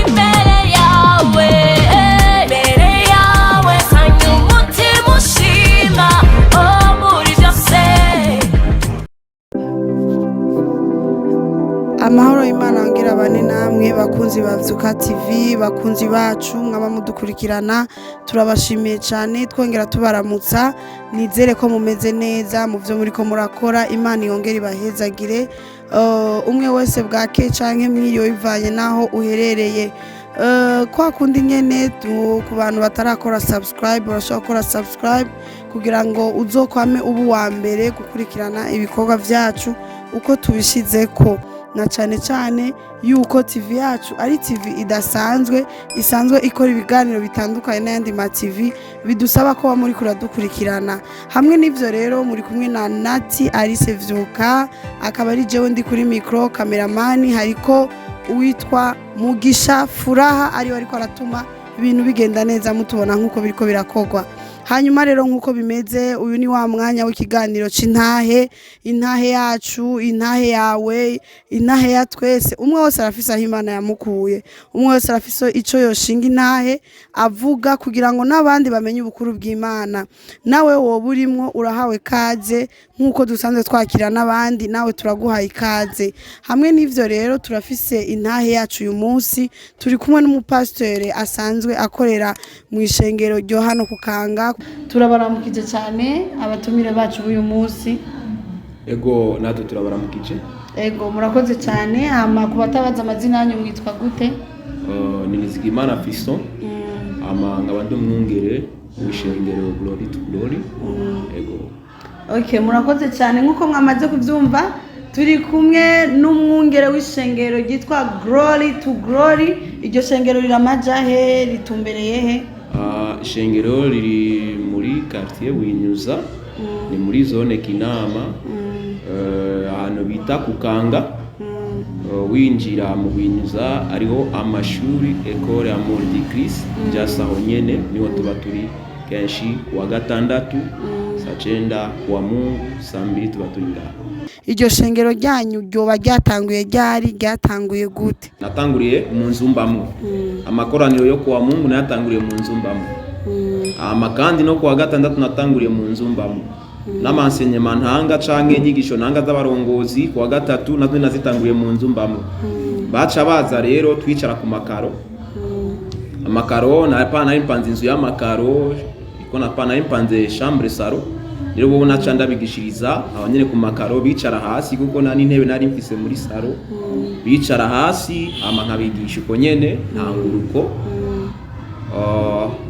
Imbere yawe, imbere yawe, hanyuma umutima ushima, oh, muri byose. Amahoro y'Imana ngira bane namwe, bakunzi ba Vyuka TV, bakunzi bacu mwaba mudukurikirana. Turabashimiye cyane, twongera tubaramutsa. Nizere ko mumeze neza mu byo muriko murakora. Imana yongere ibahezagire, umwe wese bwake canke mwiriwe, bivanye naho uherereye. Kwa kundi nyene, ku bantu batarakora subscribe, urashobora gukora subscribe kugira ngo uzokwame ubu wa mbere gukurikirana ibikorwa vyacu uko tubishizeko, na cyane cyane yuko TV yacu ari TV idasanzwe, isanzwe ikora ibiganiro bitandukanye n'ayandi ma TV, bidusaba ko muri kuradukurikirana. Hamwe n'ivyo rero, muri kumwe na Nati Alice Vyuka, akaba ari jewe ndi kuri micro. Cameraman hariko uwitwa Mugisha Furaha, ariwe ariko aratuma ibintu bigenda neza, mutubona nk'uko biriko birakorwa. Hanyuma rero, nk'uko bimeze, uyu ni wa mwanya w'ikiganiro c'intahe, intahe yacu, intahe yawe, intahe ya twese. Umwe wese arafise aho Imana yamukuye, umwe wese arafise ico yoshinga intahe avuga kugira ngo n'abandi bamenye ubukuru bw'Imana. Nawe woba urimwo, urahawe kaze nk'uko dusanzwe twakira n'abandi, nawe turaguhaye ikaze. Hamwe n'ivyo rero, turafise intahe yacu uyu munsi. Turi kumwe n'umupasiteri asanzwe akorera mu ishengero ryo hano ku Kanga. Turabaramukije cyane abatumire bacu b'uyu munsi. Ego, natwe turabaramukije. Ego, murakoze cyane. Hama ku batabaza amazina yanyu, mwitwa gute? Ni Nizigimana Fiston, hama nkaba ndi umwungere w'ishengero Glory to Glory. Ego. Okay, murakoze cyane. Nk'uko mwamaze kubyumva, turi kumwe n'umwungere w'ishengero ryitwa Glory to Glory. Iryo shengero riramaja he? Ritumbereye he? Ishengero riri muri quartier Winyuza, ni muri zone Kinama, ahantu bita Kukanga. Winjira mu Winyuza hariho amashuri Ecole Amour du Christ, just aho nyene niho tuba turi kenshi kuwa gatandatu saa 9, kuwa Mungu saa 2 tuba turi ngaho. Iryo shengero ryanyu ryoba ryatanguye ryari? Ryatanguye gute? Natanguriye mu nzu mbamwo. Amakoraniro yo kuwa Mungu nayatanguriye mu nzu mbamwo, hama kandi no kuwa gatandatu natanguriye mu nzu mbamwo, n'ama enseignement ntanga canke inyigisho ntanga z'abarongozi kuwa gatatu nazo nazitanguriye mu nzu mbamwo. Baca baza rero, twicara ku makaro. Amakaro nari mpanze inzu y'amakaro, iko napa nari mpanze chambre salon. Rero bobo naca ndabigishiriza abanyene ku makaro, bicara hasi kuko nta n'intebe nari mfise muri salon. Bicara hasi, hama nkabigisha uko nyene, ntanguruko.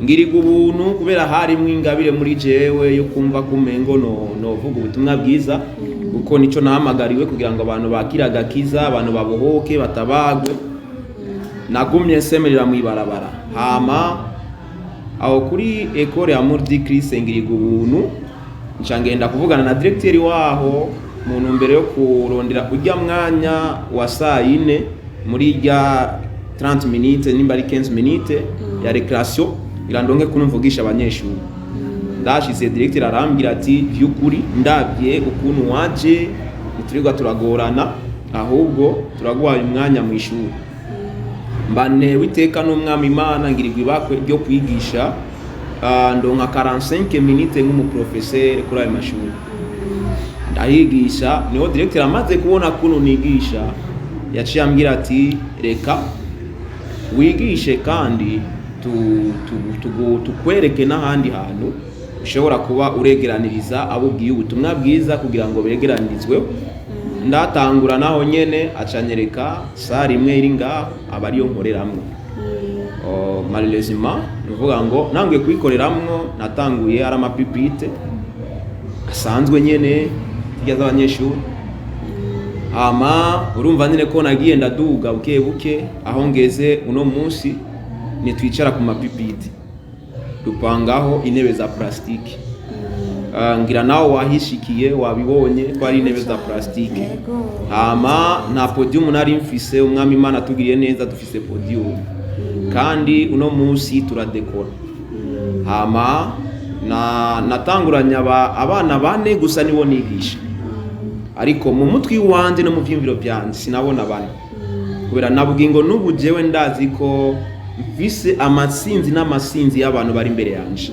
Ngiriga ubuntu kubera harimwo ingabire muri jewe yo kumva ko umengo no novuga ubutumwa bwiza, kuko nico nahamagariwe, kugira ngo abantu bakire agakiza, abantu babohoke, batabagwe. Nagumye nsemerera mw'ibarabara. Hama aho kuri Ecole Amour du Christ ngiriga ubuntu, nca ngenda kuvugana na directeur waho mu ntumbero yo kurondera ujya mwanya wa saa 4 muri rya 30 minutes, nimba ari 15 minutes ya récréation, kugira ndonke kuntu mvugisha abanyeshuri. Ndashize, directeur arambwira ati: "By'ukuri ndabye ukuntu waje, ntiturirwa turagorana, ahubwo turaguhaye umwanya mu ishuri." Mbanewe iteka n'Umwami Imana, ngirirwa ibakwe ryo kwigisha. Ndonka 45 minutes nk'umuprofeseri kuri ayo mashuri, ndahigisha. Niho directeur amaze kubona kuntu nigisha, yaciye ambwira ati: "Reka wigishe kandi tukwereke n'ahandi hantu ushobora kuba uregeraniriza abo ubwiye ubutumwa bwiza kugira ngo begeranirizweho." Ndatangura naho nyene, acanyereka salle imwe iri ngaho, aba ariyo nkoreramwo. Oh, malheureusement, ni ukuvuga ngo nanguye kuyikoreramwo, natanguye ari ama pupitres asanzwe nyene, zirya z'abanyeshuri. Hama urumva nyine ko nagiye ndaduga buke buke aho ngeze uno munsi, nitwicara ku mapipiti, dupangaho intebe za plastique. Ngira nawe wahishikiye, wabibonye ko ari intebe za plastique. Hama nta podium nari mfise. Umwami Imana atugiriye neza, dufise podium kandi uno munsi turadekora. Hama na natanguranye abana bane gusa nibo nigisha, ariko mu mutwe iwanje no mu vyiyumviro vyanje sinabona bane, kubera nabwiye ngo n'ubu jewe ndazi ko mfise amasinzi n'amasinzi y'abantu bari imbere yanje.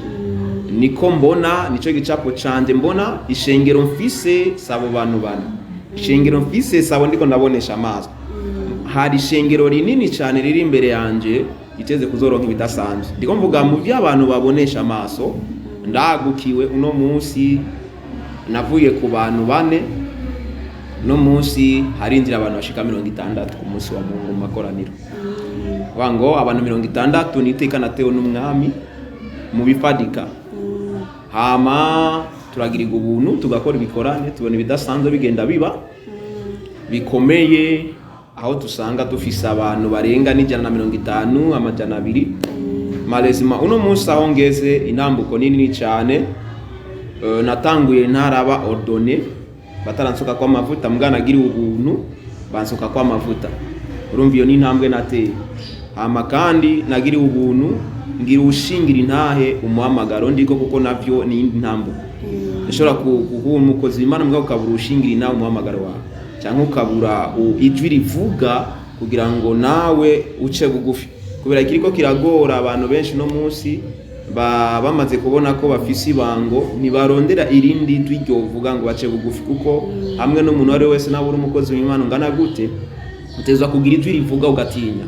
Niko mbona, nico gicapo canje. Mbona ishengero mfise sabo bantu bane, ishengero mfise sabo ndiko ndabonesha amaso. Hari ishengero rinini cyane riri imbere yanje iteze kuzoronka ibidasanzwe. Ndiko mvuga mu byo abantu babonesha amaso. Ndagukiwe uno munsi, navuye ku bantu bane, no munsi harinjira abantu bashika 60 ku munsi wa Mungu mu makoraniro. Vuga ngo abantu 60 ni iteka natewe n'umwami mu bifadika. Hama turagirirwa ubuntu, tugakora ibikorane, tubona ibidasanzwe bigenda biba bikomeye, aho dusanga dufise abantu barenga n'150, 200. Malezima uno munsi aho ngeze, intambuko nini cyane. Natanguye ntaraba ordonné, bataransuka kwa amavuta, mbwa nagiriwe ubuntu bansuka kwa amavuta. Urumva iyo ni intambwe nateye. Hama kandi nagiriwe ubuntu ngira ushingira intahe umuhamagaro ndiko, kuko navyo ni iyindi ntambuko. Ushobora kuba umukozi w'Imana mbwa ukabura ushingira intahe umuhamagaro wawe, cyangwa ukabura ijwi rivuga kugira ngo nawe uce bugufi, kubera kiriko kiragora abantu benshi no munsi bamaze kubona ko bafise ibango, ntibarondera irindi jwi ryovuga ngo bace bugufi, kuko hamwe n'umuntu uwo ari we wese, nawe uri umukozi w'Imana ungana gute, utezwa kugira ijwi rivuga ugatinya.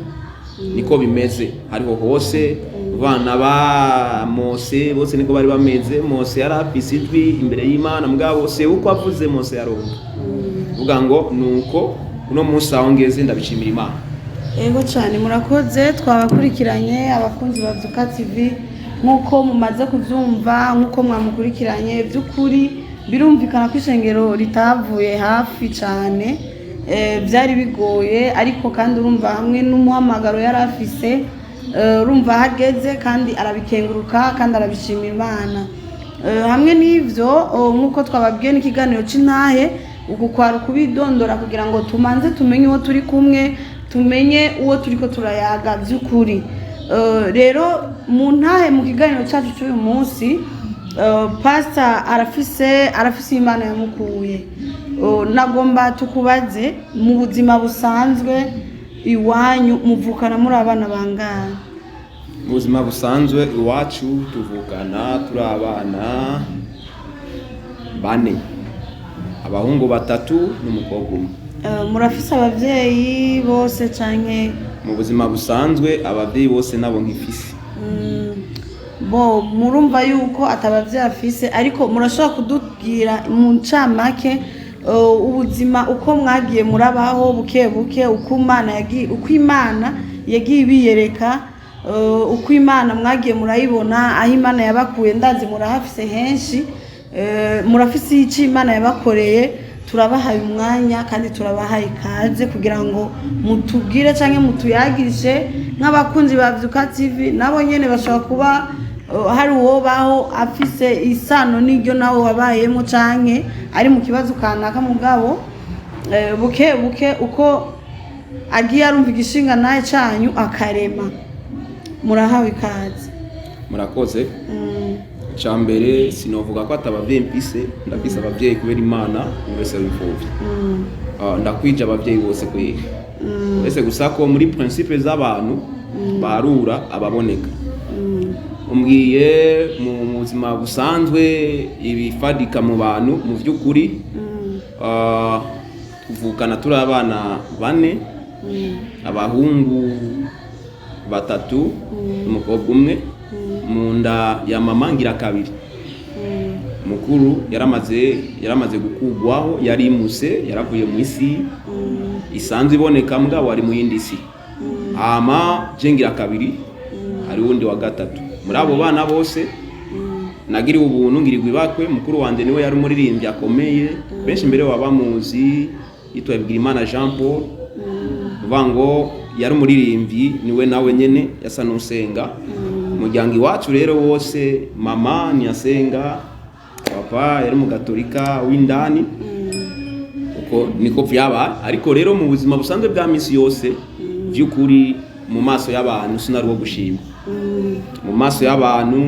Niko bimeze hariho hose. Bana ba Mose bose niko bari bameze. Mose yari afise ijwi imbere y'Imana, mugabo se uko avuze Mose yarumva. Vuga ngo nuko uno munsi aho ngeze ndabishimira Imana. Ego cyane, murakoze. Twabakurikiranye, abakunzi ba Vyuka TV, nk'uko mumaze kubyumva, nk'uko mwamukurikiranye, by'ukuri birumvikana ko ishengero ritavuye hafi cyane. Byari bigoye, ariko kandi urumva hamwe n'umuhamagaro yari afise, urumva ahageze kandi arabikenguruka kandi arabishimira Imana. Hamwe n'ivyo, nk'uko twababwiye n'ikiganiro c'intahe, uku kwari ukubidondora kugira ngo tumanze tumenye uwo turi kumwe, tumenye uwo turiko turayaga by'ukuri. Rero mu ntahe, mu kiganiro cyacu cy'uyu munsi, pastor arafise Imana yamukuye. Nagomba tukubaze, mu buzima busanzwe iwanyu muvukana muri abana bangahe? Mu buzima busanzwe iwacu tuvukana turi abana bane, abahungu batatu n'umukobwa umwe. Murafise abavyeyi bose canke? Mu buzima busanzwe abavyeyi bose nabo nkifise. Bo murumva yuko atabavyeyi afise, ariko murashobora kudubwira mu ncamake ubuzima uko mwagiye murabaho buke buke, uko Imana yagiye ibiyereka, uko Imana mwagiye murayibona, aho Imana yabakuye. Ndazi murahafise henshi, murafise icyo Imana yabakoreye. Turabahaye umwanya kandi turabahaye ikaze kugira ngo mutubwire cyangwa mutuyagishe nk'abakunzi ba Vyuka TV. Nabo nyene bashobora kuba hari uwo baho afise isano n'iryo nawe wabayemo, canke ari mu kibazo kanaka, mugabo buke buke uko agiye arumva igishinga nawe canyu akarema. Murahawe ikaze. Murakoze. Icya mbere, sinovuga ko atabavyeyi mfise. Ndafise abavyeyi kubera Imana, buri wese w'imfuvyi. Ndakwije abavyeyi bose kweri, uretse gusa ko muri principe z'abantu baharura ababoneka. Umbwiye mu buzima busanzwe ibifadika mu bantu, mu by'ukuri tuvukana turi abana bane, abahungu batatu n'umukobwa umwe. Mu nda ya mama ngira kabiri. Mukuru yaramaze gukugwaho, yarimuse, yaravuye mu isi isanzwe iboneka, mugabo ari mu yindi si. Hama je ngira kabiri, hari wundi wa gatatu. Muri abo bana bose nagiriwe ubuntu ngirirwa ibakwe. Mukuru wanje niwe yari umuririmbyi akomeye, benshi mbere baba bamuzi. Yitwa Bigirimana Jean Paul, uvuga ngo yari umuririmbyi, niwe nawe nyene yasa n'usenga. Umuryango iwacu rero wose, mama ntiyasenga, papa yari umugatolika w'indani. Uko niko vyabaye. Ariko rero mu buzima busanzwe bwa misi yose, vy'ukuri mu maso y'abantu sinari uwo gushima. Mu maso y'abantu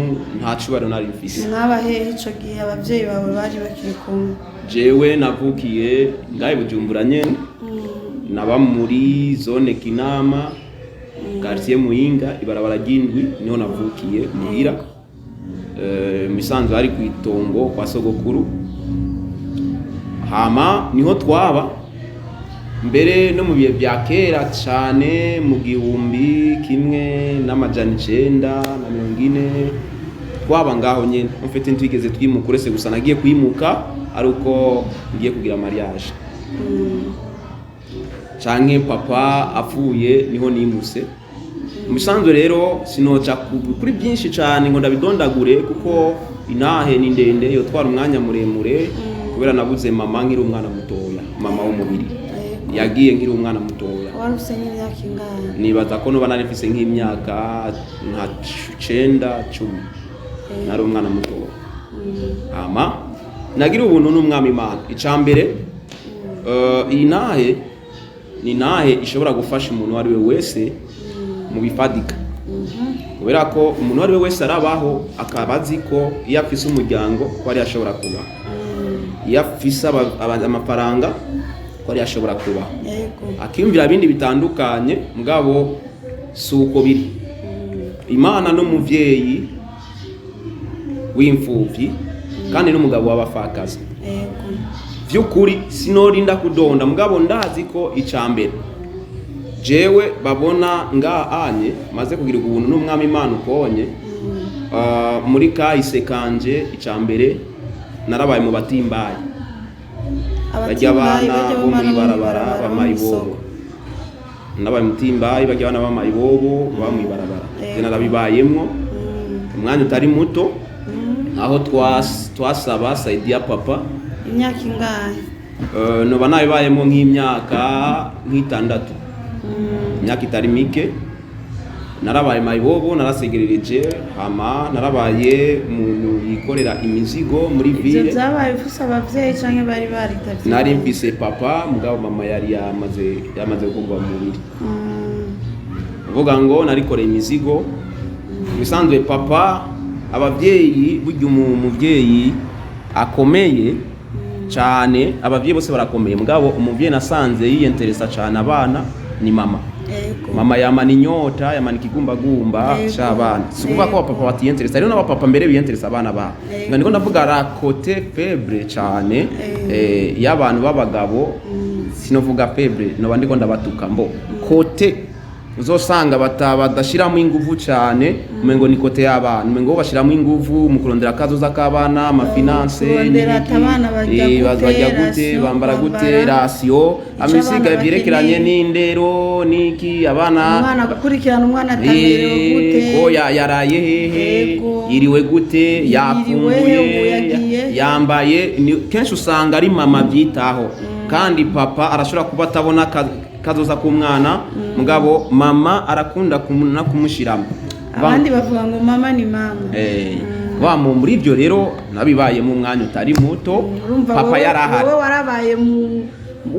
nta cubahiro nari mfise. Mwaba hehe ico gihe abavyeyi bawe bari bakiri kumwe? Jewe navukiye ngahe Bujumbura nyene, naba muri zone Kinama, quartier Muyinga, ibarabara ry'indwi, niho navukiye muhira. Misanzwe ari ku itongo kwa sogokuru, hama niho twaba mbere no mu bihe bya kera cyane, mu 1940 twaba ngaho nyene. Mfite ntwigeze twimuka, uretse gusa nagiye kwimuka ari uko ngiye kugira mariage canke papa apfuye, niho nimuse. Mu bisanzwe rero sinoca kuri byinshi cyane ngo ndabidondagure, kuko intahe ni ndende, yotwara umwanya muremure, kubera nabuze mama nkiri umwana mutoya. Mama w'umubiri yagiye nkiri umwana mutoya. Wari ufise nk'imyaka ingahe? Nibaza ko noba nari mfise nk'imyaka nka 9, 10. Nari umwana mutoya. Hama nagira ubuntu n'Umwami Imana. Ica mbere, iyi ntahe ni ntahe ishobora gufasha umuntu uwo ari we wese mu bifadika, kubera ko umuntu uwo ari we wese arabaho akaba azi ko iyo afise umuryango ko ari ashobora kubaho, iyo afise amafaranga ko ari ashobora kubaho, akiyumvira ibindi bitandukanye. Mugabo si uko biri. Imana n'umuvyeyi w'imfuvyi kandi n'umugabo w'abapfakazi. Vy'ukuri sinorinda kudonda, mugabo ndazi ko ica mbere jewe babona ngaha anye maze kugira ubuntu n'Umwami Imana ukonye. Muri kahise kanje, ica mbere narabaye mu batimbaye, bajya Abatimbayi, abana bajya bo bamara mw'ibarabara, mw'ibarabara, bo b'amayibobo. mw'isoko. Nabaye mutimbayi, bajya abana b'amayibobo baba mw'ibarabara. Je narabibayemwo umwanya utari muto, aho twasaba saidia papa. Imyaka ingahe? Noba nabibayemo nk'imyaka nk'itandatu, imyaka itari mike. Narabaye mayibobo, narasegerereje, hama narabaye umuntu yikorera imizigo muri Ivyo ville. vyabaye ufise abavyeyi canke bari baritavye? Nari mfise papa, mugabo mama yari yamaze gukurwa mu mubiri. Uvuga ngo narikoreye imizigo. Bisanzwe papa, abavyeyi burya umuvyeyi akomeye cyane, abavyeyi bose barakomeye, mugabo umuvyeyi nasanze yiyenteresa cyane abana ni mama. Mama yamana inyota, yamana ikigumbagumba c'abana. Si ukuvuga ko abapapa batiyenteresa, hariho n'abapapa mbere biyenteresa abana babo. Nga niko ndavuga la côté faible cyane y'abantu b'abagabo. Sinovuga faible, noba ndiko ndabatuka. Mbo côté uzosanga badashiramo inguvu cyane, umengo ni côté y'abana, umengo bo bashiramo inguvu mu kurondera akazoza k'abana, amafinances, Kurondera ati abana barya gute, barya gute, ration, bambara gute, kwambara, ration, ico amisiga abana vyerekeranye bakeneye. n'indero n'iki, abana Umwana, gukurikirana umwana atamerewe gute. Ko yaraye hehe, yiriwe gute, Yiriwe, yafunguye, ubu yagiye. yambaye. Kenshi usanga ari mama abyitaho, kandi papa arashobora kuba atabona kazoza k'umwana, mugabo mama arakunda no kumushiramo. Abandi bavuga ngo mama ni mama. Wa muri ibyo rero nabibayemo umwanya utari muto. Urumva Papa wowe yarahari. Wowe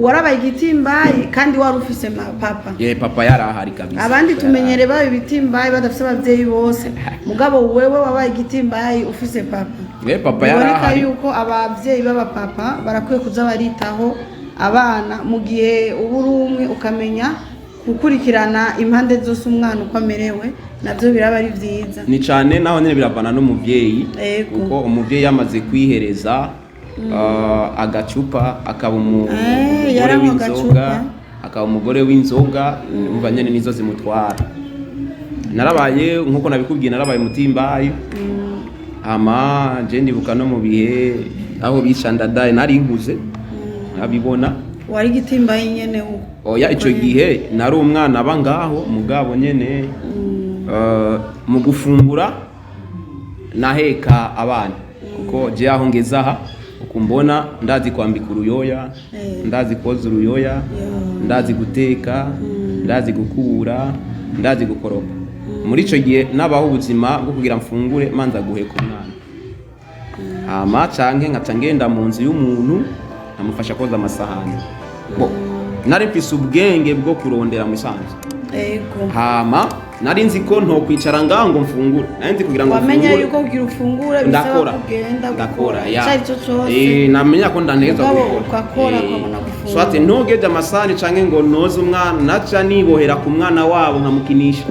warabaye igitimbayi kandi wari ufise papa. Papa yarahari kabisa. Abandi Papa tumenyere baba ibitimbayi badafise abavyeyi bose, mugabo wewe wabaye igitimbayi ufise papa. Papa Biboneka yarahari. yuko abavyeyi b'abapapa barakwiye kuza baritaho abana mu gihe uba uri umwe, ukamenya gukurikirana impande zose umwana uko amerewe, navyo biraba ari vyiza. Ni cyane, naho nyine biravana n'umuvyeyi, kuko umuvyeyi yamaze kwihereza agacupa, akaba umugore Yaranywa w'inzoga, agacupa. akaba umugore w'inzoga, umva nyene nizo zimutwara. Narabaye, nkuko nabikubwiye, narabaye mutimbayi. Hama je ndibuka no mu bihe aho bica Ndadaye, nari nkuze nabibona. Wari igitimbayi nyene uko? Oya, ico gihe nari umwana aba ngaho, mugabo nyene mu gufungura naheka abana, kuko je aho ngeze aha uko Kumbona ndazi kwambika uruyoya, ndazi koza uruyoya, ndazi guteka, ndazi gukubura, ndazi gukoropa. Muri ico gihe nabaho ubuzima bwo kugira mfungure manza guheka umwana, hama canke nkaca ngenda mu nzu y'umuntu nkamufasha koza amasahani. Bo nari mfise ubwenge bwo kurondera mu isanzwe. Hama nari nzi ko ntokwicara ngaho ngo mfungure, nari nzi kugira ngo Wamenya mfungure yuko kugira ufungure bisaba ndakora. kugenda Ndakora gukora ya. icyo ari cyo cyose. Namenya ko ndaneza Mugabo gukora. ugakora, ukabona gufungura. Swate ntogeje amasahani canke ngo noze umwana, naca nibohera ku mwana wabo nkamukinisha.